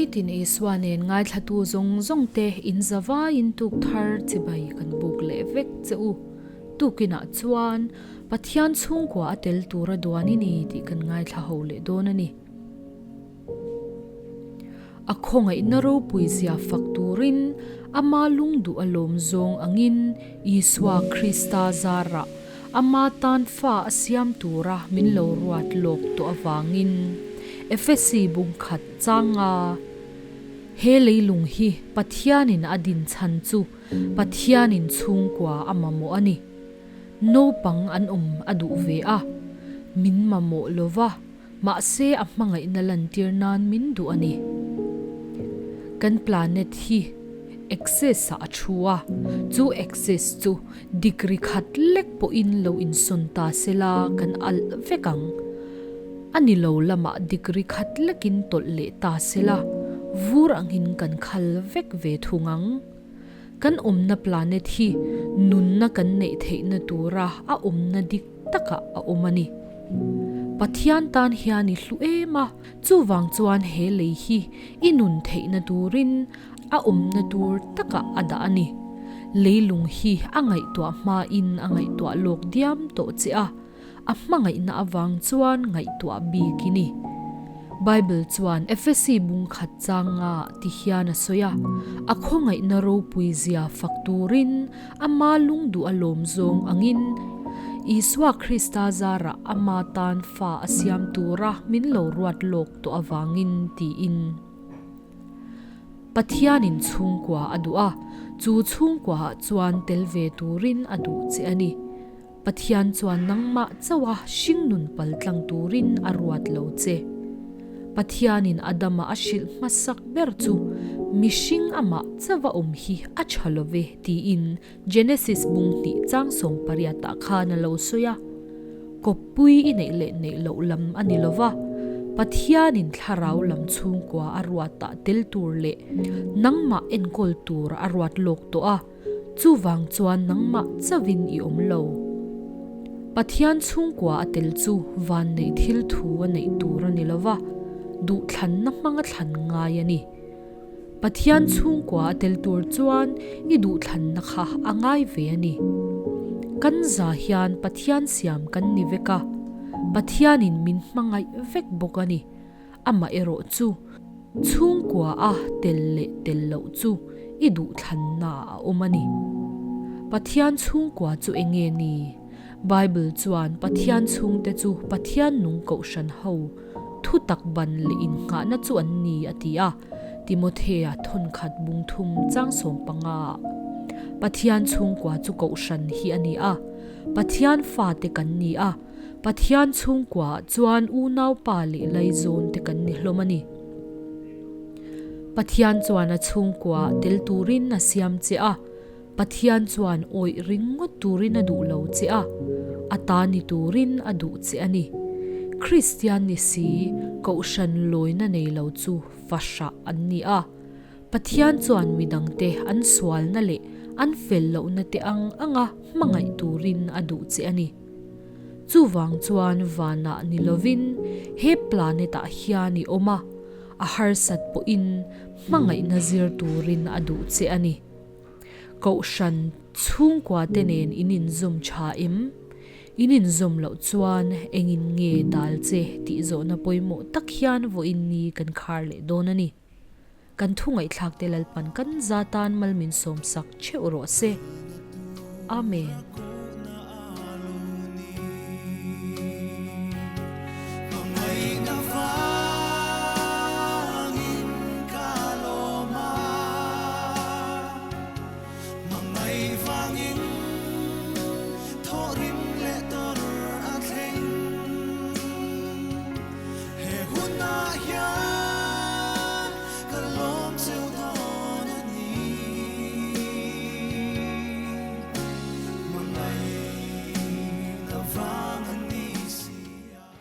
Nitin Isua nen ngaithlatu zawng zawng te in zavaiin tuk thar chibai kan buk leh vek che u. Tukinah chuan Pathian chhungkua a tel tura duan i ni tih kan ngaithla ho leh dawn a ni. A khawngaihna ropui zia fak turin ama lungduh a lawm zawng angin Isua Krista zarah ama tan fa a siam tura min lo ruat lawk tawh avangin Efesi bungkhat changa he leilung hi Pathianin a din chhan chu Pathianin chhungkua a mamawh a ni. Naupang an awm a duh ve a, min mamawh lova. Mahse a hmangaihna lantir nan min duh a ni. Kan planet hi axis ah a thu a, chu axis chu degree khat lek pawhin lo insawn ta sela kan alh vek ang. A ni lo lamah degree khat lekin tawlh leh ta sela vur angin kan khal vek ve thung ang. Kan awmna planet hi nunna kan neih theihna tura a awmna dik takah a awm a ni. Pathian tan hian i hlu em a, chuvang chuan he lei hi i nun theihna turin a awmna tur takah a dah a ni. Leilung hi a ngaihtuah hmain a ngaihtuah lawk diam tawh che a, a hmangaihna avang chuan ngaihtuah bik i ni. Bible chuan Efesi bungkhat changa ti hian a sawi a, A khawngaihna ropui zia fak turin ama lungduh a lawm zawng angin Isua Krista zarah ama tan fa a siam tura min lo ruat lawk tawh avangin tiin. Pathianin chhungkua a duh a, chu chhungkuaah chuan tel ve turin a duh che a ni. Pathian chuan nangmah chauha hringnun pal tlang turin a ruat lo che. Pathianin Adama a hrilh hmasak ber chu mihring amah chauha awm hi a tha lo ve tiin Genesis bung hnih chang sawmpariatah khan a lo sawi a. Kawppui i neih leh neih loh lam a ni lo va, Pathianin thlarau lam chhungkua a ruatah tel tur leh nangmah enkawl tur a ruat lawk tawh a. Chuvang chuan nangmah chauhin i awm lo. Pathian chhungkua a tel chu vanneih thil thu a neih tur a ni lo va, duhthlanna hmanga thlan ngai a ni. Pathian chhungkua a tel tur chuan i duhthlanna kha a ngai ve a ni. Kan za hian Pathian siam kan ni vek a, Pathianin min hmangaih vek bawk a ni. Amah erawh chu chhungkua a tel leh tel loh chu i duhthlanna a awm a ni. Pathian chhungkua chu eng nge ni? Bible chuan Pathian chhungte chu Pathian nung kohhran ho thu tak ban leh innghahna chu an ni a ti a, Timothea thawnkhat bungthum changsawm panga ah. Pathian chhungkua chu kohhran hi a ni a, Pathian fate kan ni a, Pathian chhungkuaah chuan unaupa leh laizawn te kan ni hlawm a ni. Pathian chuan a chhungkuaah tel turin a siam che a, Pathian chuan awih ringawt turin a duh lo che a, a ta ni turin a duh che a ni. Kristian ni si, kohhran lawina nei lo chu fahrah an ni a. Pathian chuan midangte an sualna leh an fel lohna te ang anga hmangaih turin a duh che a ni. Chuvang chuan vanah ni lovin he planet-ah hian i awm a, a harsat pawhin hmangaihna zir turin a duh che a ni. Kohhran chhungkuate nen in inzawm tha em? In inzawm loh chuan engin nge dal che tih zawhna pawimawh tak hian vawiin ni kan khar leh dawn a ni. Kan thu ngaihthlakte Lalpan kan za tan mal min sawmsak theuh rawh se. Amen.